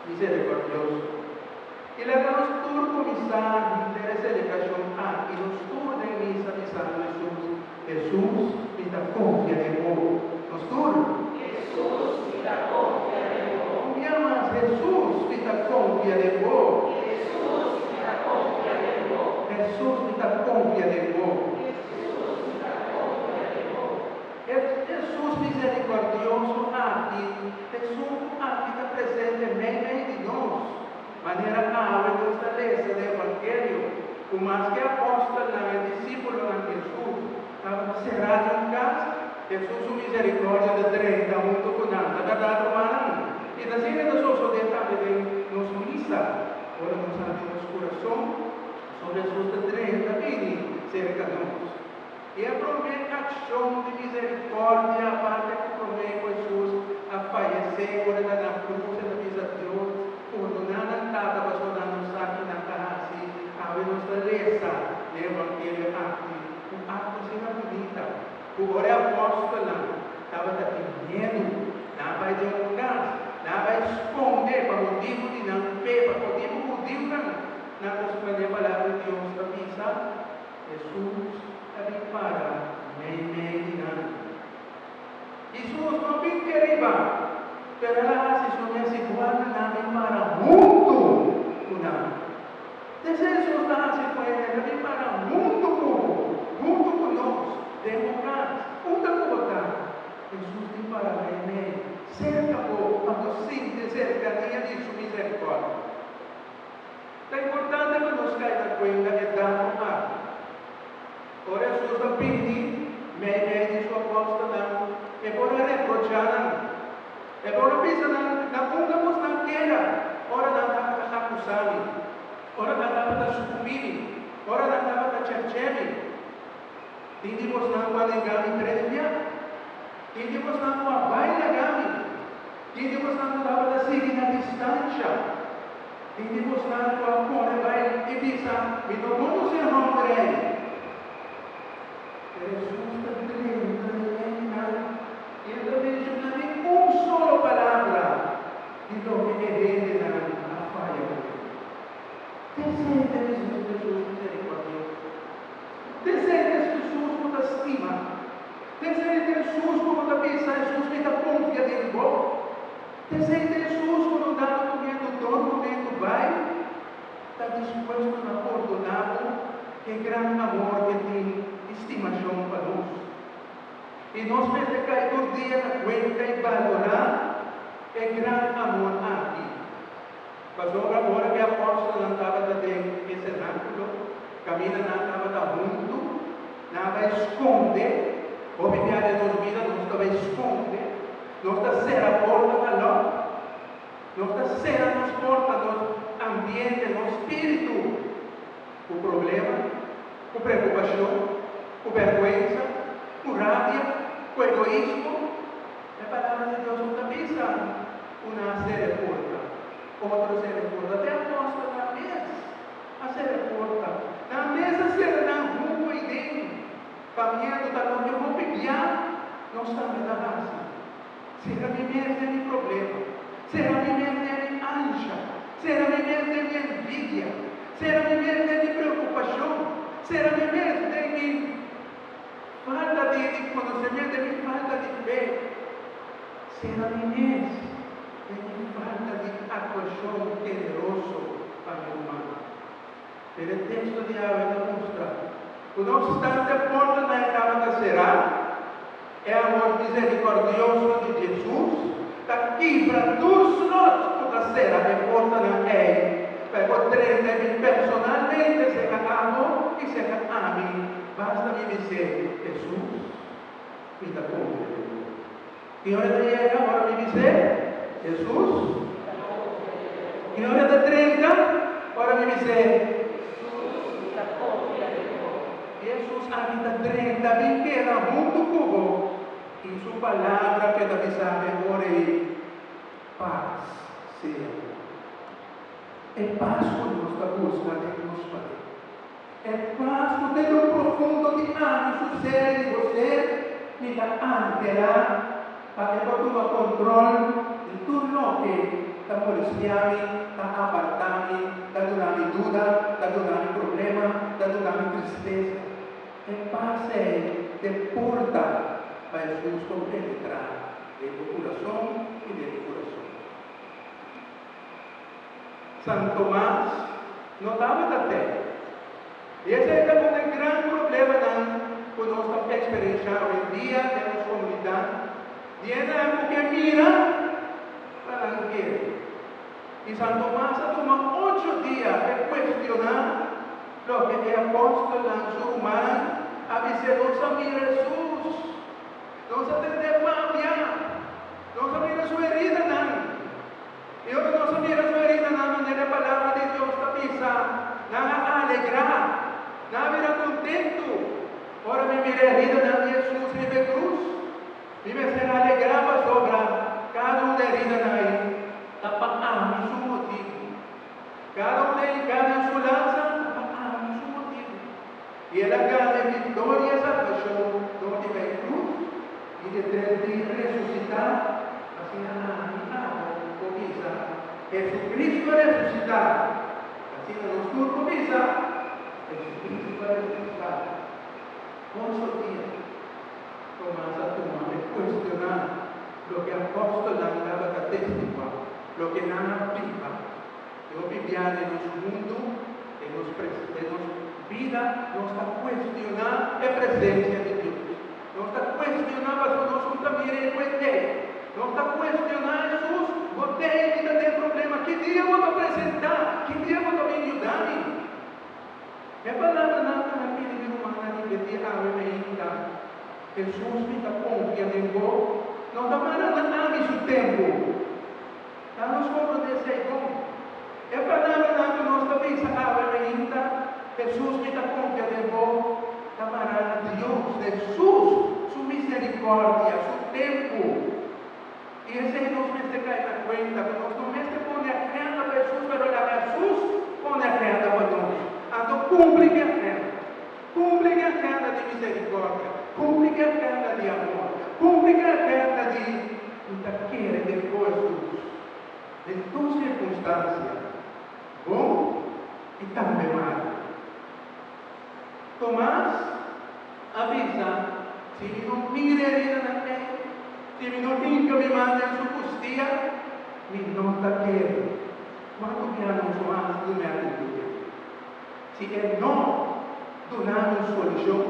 Misericordioso. I laga nos tur kuminsá henter e selebrashon aki, nos tur den misa bisando Hesus, Hesus, mi ta konfia den bo. Nos tur. Hesus, mi ta konfia den bo. Un bia mas, Hesus, mi ta konfia den bo. Hesus, mi ta konfia den bo. Hesus, mi ta konfia den bo. Hesus, mi ta konfia den bo. E Hesus misericordioso aki, esun cu aki ta presente meimei di nos, manera awe nos ta lesa den Evangelio, cu maske apostelnan, e discipulonan di Hesus, tabata cerá den un cas, Hesus su misericordia ta drenta hunto cu nan. Ta berdad, rumannan? I ta asina ta sosode tambe den nos misa, ora nos habri nos curason, pasobra Hesus ta drenta bini cerca nos. I e promé akshon di miserikòrdia, aparte ku promé ku Hesus a fayesé ora e ta na krus, e ta bisa, Dios, pordoná nan, Tata, pasobra nan no sa ki nan ta hasi. Awe nos ta lesa den Evangelio aki un akto asina bunita, ku ora e apòstelnan tabata tin miedu, nan a bai den un kas, nan a bai skonde pa motibu di nan fe, pa motibu ku hudiunan nan ta suspendé palabra di Dios, ta bisa, Hesus ta bin para meimei di nan. Hesus no bin te riba, pero el a hasi su mes igual na nan bin para huntu ku nan. Desde Hesus ta hasi ku hende, el a bin para huntu ku bo, huntu ku nos, den bo kas, unda ku bo ta. Hesus bin para meimei, serka bo, pa bo sinti e serkania di su miserikòrdia. Ta importante pa nos kai na kuenta e dato aki. Ora Hesus a pidi meimei di su apòstelnan, e por a reprochá nan. E por a bisa nan, Na unda bos nan keda ora nan tabata akusá mi, ora nan tabata sukumbí mi, ora nan tabata cherché mi? Tin di bosnan ku a nengá mi tres bia. Tin di bosnan ku a bai laga mi. Tin di bosnan ku tabata sigui na distansha. Tin di bosnan ku a kore bai i bisa, Mi no konosé e hòmber ei. Pero Hesus ta drenta den einan i e ta menshoná ni un solo palabra di loke e hendenan a faya ku e. T'esei ta Hesus miserikòrdioso. T'esei ta Hesus ku ta stima. T'esei ta Hesus ku bo ta bisa, Hesus, mi ta konfia den bo. T'esei ta Hesus ku no dado momento, tur momento bai, ta dispuesto na pordoná bo e gran amor ke tin i stimashon pa nos. I nos mester kai tur dia na kuenta i balorá e gran amor aki. Pasobra ora ku e apòstelnan tabata den e senákulo, kaminda nan tabata huntu, nan a bai skonde. Hopi bia den nos bida nos ta bai skonde. Nos ta sera porta na lòk. Nos ta sera nos porta, nos ambiente, nos spiritu ku problema, ku preokupashon, ku bèrgwensa, ku rabia, ku egoismo. E Palabra di Dios no ta bisa ku nan a sera e porta. Otro sera e porta. Te apòstelnan mes a sera e porta. Nan mes a sera nan huntu ei den. Pa miedu ta loke hopi bia nos tambe ta hasi. Sera mi mes den mi problema. Sera mi mes den mi ansha. Sera mi mes den mi envidia. Sera mi mes den mi preokupashon. Sera mi mes den mi falta di konosementu, den mi falta di fe. Sera mi mes den mi falta di aktuashon generoso pa mi rumannan. Pero e teksto di awe ta mustra ku no opstante portanan e tabata será, e amor miserikòrdioso di Jesus ta kibra tur slòt ku ta sera e portanan ei pa e por drenta e bin personalmente serka abo i serka ami. Basta mi bis'é, Jesus, mi ta konfia den bo. Ki ora ta yega ora mi bis'é, Hesus? Ki ora ta drenta ora mi bis'é, Hesus, mi ta konfia den bo? Hesus aki ta drenta bin keda huntu ku bo, i su palabra keda bisa mi ora ei, Pas sea ku bo. E pas ku nos ta buska den nos paden. E pas ku den lo profundo di ami su ser i di bo ser, mi ta anhelá pa e por tuma kontrol di tur loke ta molestiá mi, ta apartá mi, ta duna mi duda, ta duna mi problema, ta duna mi tristesa. E pas ei ta e porta pa Hesus por penetrá den bo kurason i den mi kurason. San Tomas no tabata te. I esei ta un di e gran problemanan ku nos ta eksperenshá awendia den nos komunidat, di esnan ku ke mira pa nan kere. I San Tomas a tuma ocho dia p'e kuestioná loke e apòstelnan su rumannan a bis'é, Nos a mira Hesus! Nos a tend'é papia! Nos a mira su heridanan! I ora nos a mira su heridanan manera e Palabra di Dios ta bisa, nan a alegrá, nan a bira kontentu. Ora mi mira e heridanan di Hesus riba e krus, mi mester alegrá pasobra kada un di e heridanan ei ta pa ami su motibu. Kada un di e kada su lansa ta pa ami su motibu. I el a gana e viktoria e salbashon dor di bai krus i di tres dia resusitá, asina ami abo por bisa, Jesucristo a resusitá! Asina nos tur por bisa, Jesucristo a resusitá! Ocho dia Tomas a tuma p'e kuestioná loke apòstelnan tabata testiguá, loke nan a biba. E hopi bia den nos mundu, den nos den nos bida, nos ta kuestioná e presensia di Dios. Nos ta kuestioná pasobra nos no ta mira e kuent'ei. Nos ta kuestioná Hesus, Bo tei mi ta den problema, ki dia bo ta presentá? Ki dia bo ta bin yuda mi? E palabranan ku mi a pidi mi rumannan ripetí awe mainta, Hesus mi ta konfia den bo, no ta manda na ami su tempu. Ta nos komprondé esei bon. E palabranan ku nos ta bisa awe mainta, Hesus mi ta konfia den bo, ta mará na Dios, Hesus su miserikòrdia, su tempu. I esei nos mester kai na kuenta, ku nos no mester pone agenda pa Hesus, pero laga Hesus pone agenda pa nos. Anto kumpli ku e agenda. Kumpli ku e agenda di miserikòrdia. Kumpli ku e agenda di amor. Kumpli ku e agenda di Mi ta kere den bo, Hesus, den tur sirkunstansia, bon i tambe malu. Tomas a bisa, Si mi no mira e heridanan ei, si mi no hinka mi man den su kustia, mi no ta kere. Kuantu bia nos no hasi di un actitud ei? Si e no duna mi un solushon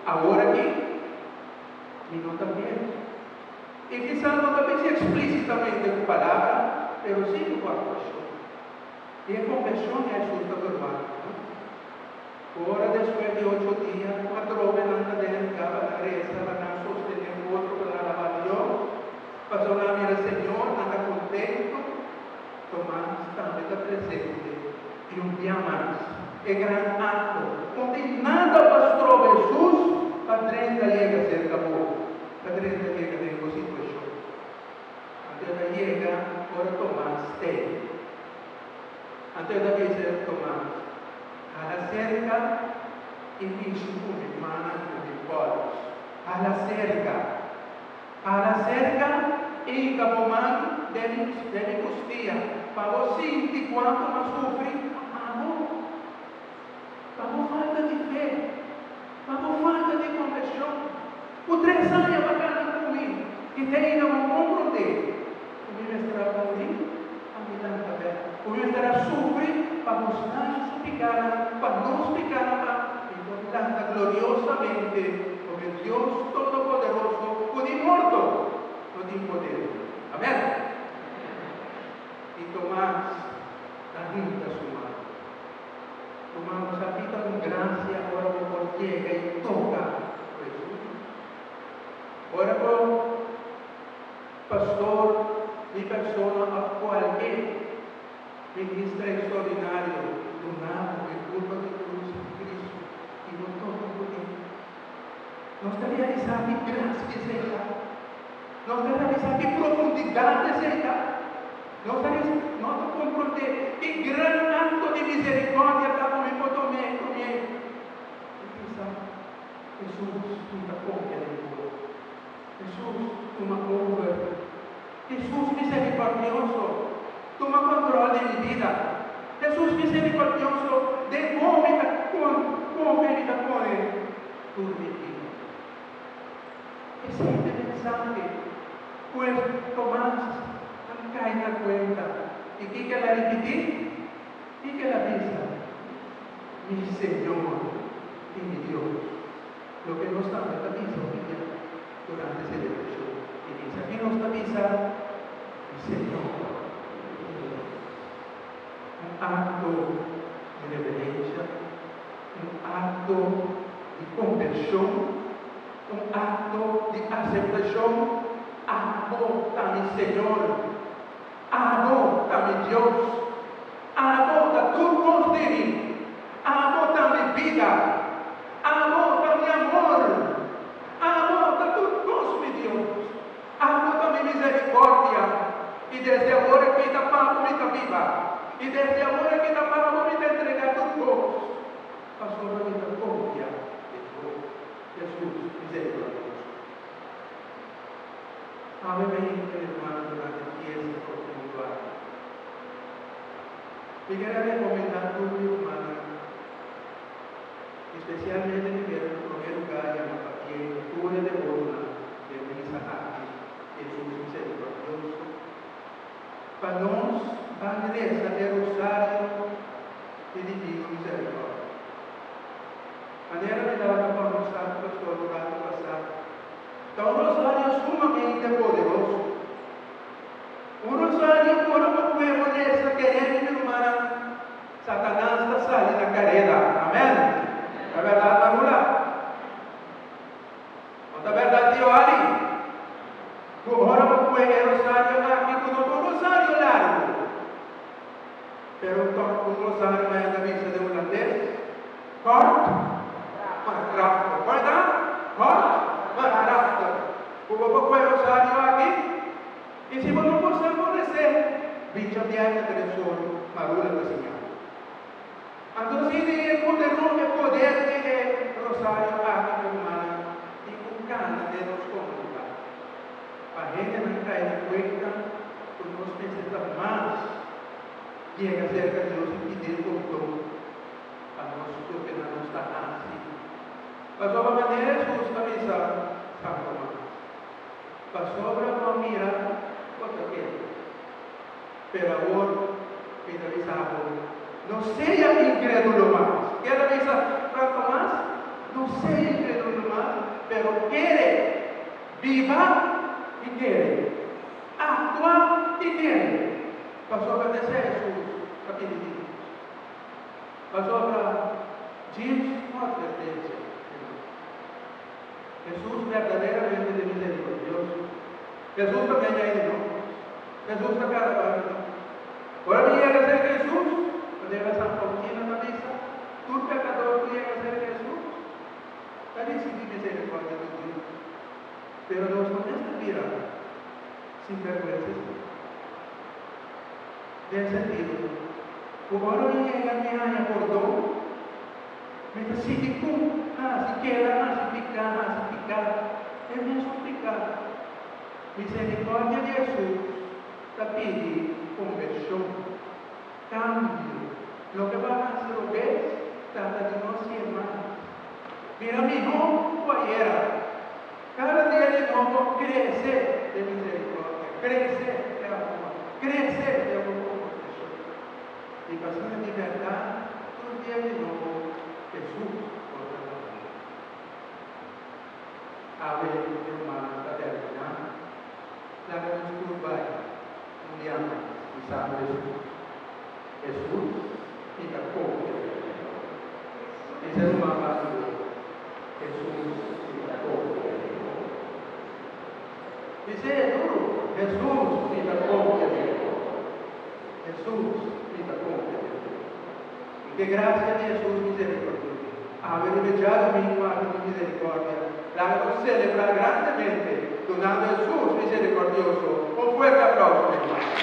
awor aki, mi no ta kere. I kisas no ta bisa eksplísitamente ku palabra, pero sí ku aktuashon. I e konfeshon di Hesus ta verwagt, no? Ora despues di ocho dia, ku atrobe nan ta den kaba nan resa pa nan sostené otro pa nan alabá Dios, pasobra nan a mira Señor, nan ta kontentu. Tomas tambe ta presente i un bia mas e gran akto no tin nada pa stroba Hesus pa drenta yega serka bo, pa drenta yega den bo situashon. Anto e ta yega ora Tomas tei. Anto e ta bisa Tomas, Hala serka i mishi ku mi mannan ku mi pòls. Hala serka. Hala serka i hinka bo man den mi kustia, pa bo sinti kuantu m'a sufri pa abo, pa bo falta di fe, pa bo falta di kompashon. Ku tres aña bo a kana ku mi i te ainda bo komprondé ku mi mester a muri pa mi lanta bèk, ku mi mester a sufri pa bosnan su pikanan, pa nos pikanan, pa mi por lanta gloriosamente. Porque Dios Todopoderoso cu di morto no tin poder. Amen. Y Tomas ta hinca su man. Tomas, bo sa kita un gracia ora bo por yega y toca Jesus? Ora bo pastor, mi persona of cualke minister extraordinario duna bo e curpa di cruz di Cristo y bo toca cu e, Nos ta realisá ki grasia esei ta. Nos ta realisá ki profundidat esei ta. Nos ta nos ta komprondé ki gran akto di miserikòrdia ta ku mi por tom'é promé i bisa, Hesus, mi ta konfia den bo. Hesus, tuma over. Hesus miserikòrdioso. Tuma control di mi bida. Hesus misericordioso, den bo mi ta confia y mi ta pone tur mi bida. Esey ta e mensahe cu e Tomas a cay na cuenta. Y kico el a ripiti? Kico el a bisa? Mi Señor y mi Dios. Loke nos tambe ta bisa un dia durante celebracion di misa. Ki nos ta bisa? Mi Señor y mi Dios. Un acto di reverencia, un acto di conversion, un acto di aceptacion, Abo ta mi Señor, Abo ta mi Dios, Abo ta tur cos di mi, Abo ta mi bida, Abo ta mi amor, Abo ta tur cos, mi Dios, Abo ta mi misericordia, y desde awor aki ta pa bo mi ta biba, y desde awor aki ta pa bo mi ta entrega tur cos, pasobra mi ta confia den bo, Jesus misericordioso. Ave Maria, hermano, durante fiesta profundo aki. Mi ker a recomenda tur mi rumannan, especialmente mi ker na prome lugar yama pabien tur e devotonan den misa aki, Jesus Misericordioso, pa nos ban reza e Rosario di Divino Misericordia. Manera mi tabata conversa cu pastor un rato pasa, ta un rosario sumamente poderoso. Un rosario cu ora bo pueblo reza kere mi rumannan, Satanas ta sali na careda. Amen. Ta berdad Marula? No ta berdad Tio Ali? Cu ora bo pue e rosario aki cu no ta un rosario largo, pero toch un rosario maya ta bisa den hulandes, Kort, maar krachtig. Cual ta? Kort, maar krachtig. Cu bo por pue rosario aki? Y si bo no por sa por resé, bicha bièrnè ta den sol, Marula ta siña. Anto si di e poderu e poder di e rosario aki mi rumannan tin cu cana den nos comunidad pa hendenan cay na cuenta cu nos mester ta mas yega cerca Dios y pid'E pordon pa nos loke nan nos ta haci. Pasobra manera Hesus a bisa San Tomas, Pasobra bo a mira, bo ta kere. Pero awor mi ta bisa bo, no sea incredulo mas. Ke ta bisa San Tomas? No sea incredulo mas, pero kere. Biba i kere. Actua i kere. Pasobra ta esei Hesus ta pidi di nos. Pasobra djis un advertencia, hermano. Hesus berdaderamente ta misericordioso. Hesus ta meña di nos. Hesus ta kada bai di nos. Ora mi yega serka Hesus, manera San Faustino ta bisa, tur pekador ku yega serka Hesus ta risibí misericordia di Dios. Pero nos no mester bira sinberguensa sí. Den sentido ku ora mi yega mi haña pordon, mi ta sigui ku hasi keda hasi piká, hasi piká, e mesun piká. Misericordia di Hesus ta pidi conversion, cambio. Loke bo a haci robes, trata di no hacié mas. Bira mihó cu ayera. Cada dia di nobo crece den misericordia, crece den amor, crece den bo comportacion. Y pa asina di berdad tur dia di nobo Hesus por ta na bo. Awe e rumannan ta terminá. Laga nos tur bai un dia mas bisando Hesus, Hesus, mi ta konfia den bo. Bisa e ruman banda di bo, Hesus, mi ta konfia den bo. Bis'é duru, Hesus, mi ta konfia den bo. Hesus, mi ta konfia den bo. I ke grasia di Hesus miserikordioso. Awe riba e djadumingu aki di misericordia, laga nos celebra grandemente dunando Hesus misericordioso un fuerte aplauso, mi hermano.